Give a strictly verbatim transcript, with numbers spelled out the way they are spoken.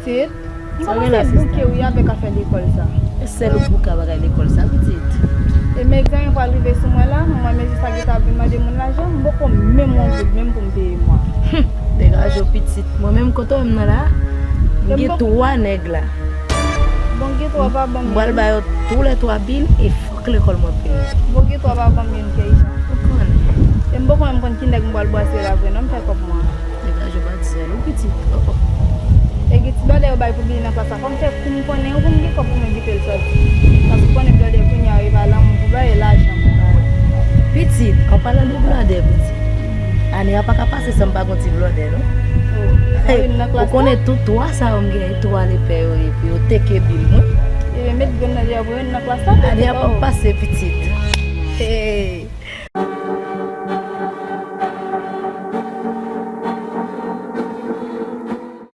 Pitit, m komanse bouke wi avèk afè lekòl sa. E sèl ou bouke ak bagay lekòl sa, pitit? E men egzamen pral rive sou mwen la, mwen menm jis la gentan ap vin mande moun lajan, m poko menm yon goud menm pou m peye mwa. Degaje w, pitit. Mwen menm kote w wè m nan la, m gen twa nèg la. Bon, gen twa pa ban m. M pral ba yo toulètwa bil e fòk lekòl mwen peye. Bon, gen twa pa ban m youn kèy jan. Ou konnen. E m poko menm konn ki nèg m pral brase la vre non, m fè kòb mwen. Degaje w, pa di sa non, pitit. Oh, oh. E gen ti blòdè yo bay pou bil nan klas la. Fò m fè kou m konnen yo pou m gen kòb pou m envite l sòti. Paske ou konnen blòdè kounye a yo pa lanmou pou bay, e lajan pou bay. Pitit, an palan de blòdè, pitit. Ane a pa ka pase san m pa gon ti blòdè non. Ou konnen tout twa sa yo m gen, twa lepè yo ye, epi yo teke bil mwen. Ebyen met grenn nan deyò pou yo nan klas la. Ane a p ap pase, pitit. Hey.